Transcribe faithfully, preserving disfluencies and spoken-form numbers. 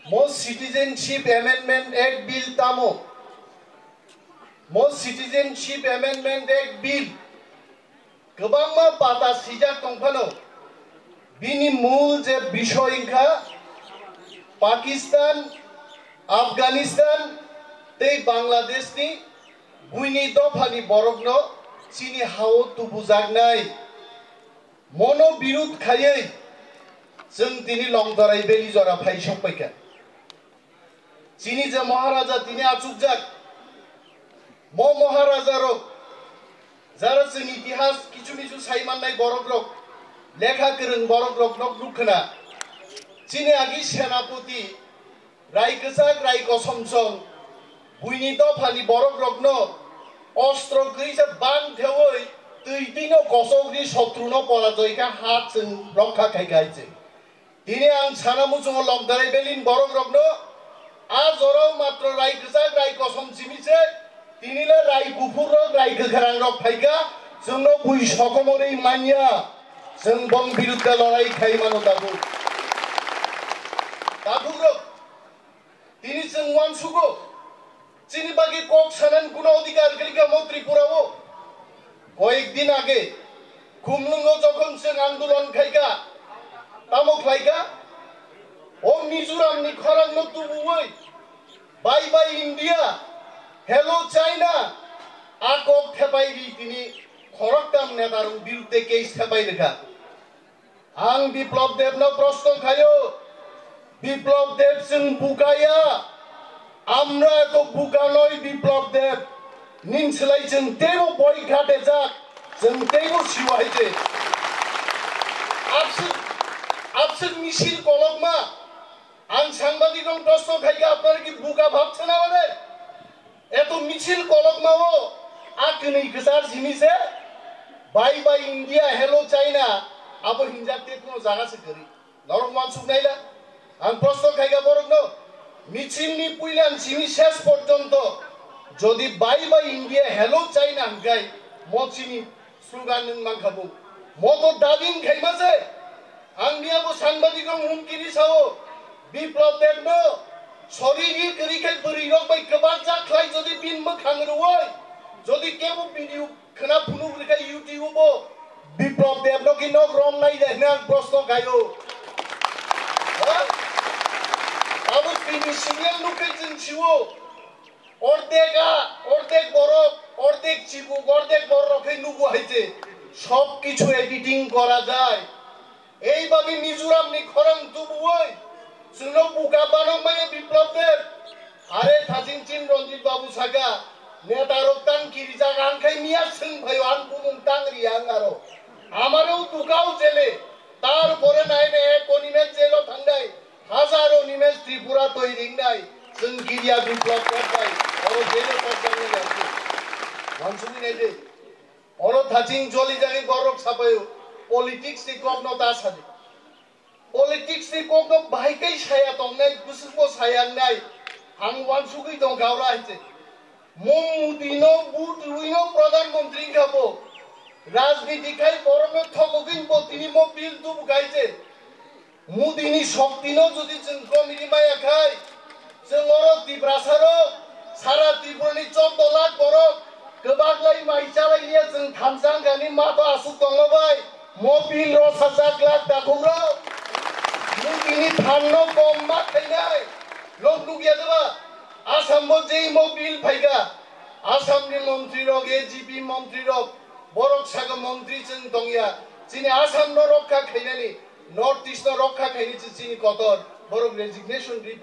Mo Citizenship Amendment Act Bill tamo? Mo Citizenship Amendment Act Bill kwbangma pata sijak tongphano, bini mul je bishoy wngkha Pakistan, Afghanistan tei Bangladeshni buini dophani borokno chini hao tubujaknai. Mono birud khaiwi chwng tini Longdorai Valley jora phai sokpaikha. Chini je Maharaja tini achukjak, mo Maharaja rok, jara chwng itihas kichu michu sai mannai borok rok, lekha kwrwng borok rok nok nukhwna. Chini agi Senapati Rai kwchak, rai kosom chwng buini dophani borok rokno ostro kwrwi se bang thewi twi twino kosokni sotruno porajoy kha ha chwng rokha khai khai chwng. Tini ang sana muchungo Longdorai Valley ni borok rokno a jorao matro rai kwchak, rai kosom simi se. Tini le rai kuphur rok, rai kwkhrang rok phaikha, chwngno bui sokomorwi manya, chwng bong birudda lorai khai mano tabuk. Tabuk rok, tini chwng uansugo, chini bagwi kok sanani kuno odhikar kwrwi kha mo Tripura o. Koyek din age, Khumlwngo jokhon chwng andolon khaikha, tamo khlaikha? O Mizoram ni khorang no tubuwi, Bye bye India, hello China, a kok thepai ri tini khoroktham neta rok birudde case thepai rwkha. Ang Biplab Deb no proshno khaio, Biplab Deb chwng bukaya, amra to buka noi Biplab Deb, nin slai chwng teibo boi khatejak, chwng teibo siwai je. Abswk, abswk misil kolokma, Ang sangbadik rok proshno khaikha, apnara ki buka bhab chana bade? Eto michil kolokma o, a kwnwi kwchar simi se, bye bye India, hello China, abo hinjak te kuno jaga se kwrwi. Norok uansuk naila? Ang proshno khaikha borok no, michil ni puila simi ses porjonto, jodi bye bye India, hello China hwnkhai, mo chini slogan nwng mankha bo. Mo to dabi wngkhaima se. Ang miya bo sangbadik rok humki ri sao, Biplab Deb no sori ri kwrwi khai bwrwi rok bai kwbang jak khlai jodi bini mwkhang rwui, jodi kebo video khwna phunuk rwkha YouTube o, Biplab Deb no ki nok rom nai de hwnwi ang proshno khaio. Ha? Abo bini signal nukhe chwng sio. Ordek a, ordek borok, ordek chibuk, ordek borok khe nugo hai je. Sob kichu editing kora jai. Ei bagwi Mizoram ni khorang tubuwi chwngno buka banok maya Biplab Deb. Are thajing chin Ranjit Babu saka, neta rok tang kirijak ang khai miya swng phaio ang bumung tang ri ang aro. Amare o dukao jele, tar pore nai ne ek Onimesh jelo thangnai. Hajaro Nimesh Tripura toi ringnai, chwng Giriya Biplab Deb bai, oro jele kok jangni nangkhe. Wansugwi naidi. Oro thaching joli jagwi borok sapaio, politics ni kok no ta sadi. Politics ni kok no bahai kai saya tongnai, bwswk bo saya wngnai, ang wansugwi tongkha oro hai se. Mo Modi no vote rwino Pradhan Mantri wngkha bo. Rajniti khai borok no thokogwi bo tini mo bill tubu khai se. Modi ni shokti no jodi chwng komini maya khai, chwng oro Tiprasa rok, sara Tripura ni chordo lakh borok kwbak lai mai chalai liya chwng thansa wngkha ni mato aswk tongma bai, mo bill rw sajak lakh takhuk rok. Modi ni phan no kom ma khainai, lok nukya de ba? Assam bo jei mo bill phaikha, Assam ni montri rok, A G P montri rok, borok saka montri chwng tongya, chini Assam no rokha khainani, North East no rokha khaini chini kotor, borok resignation ri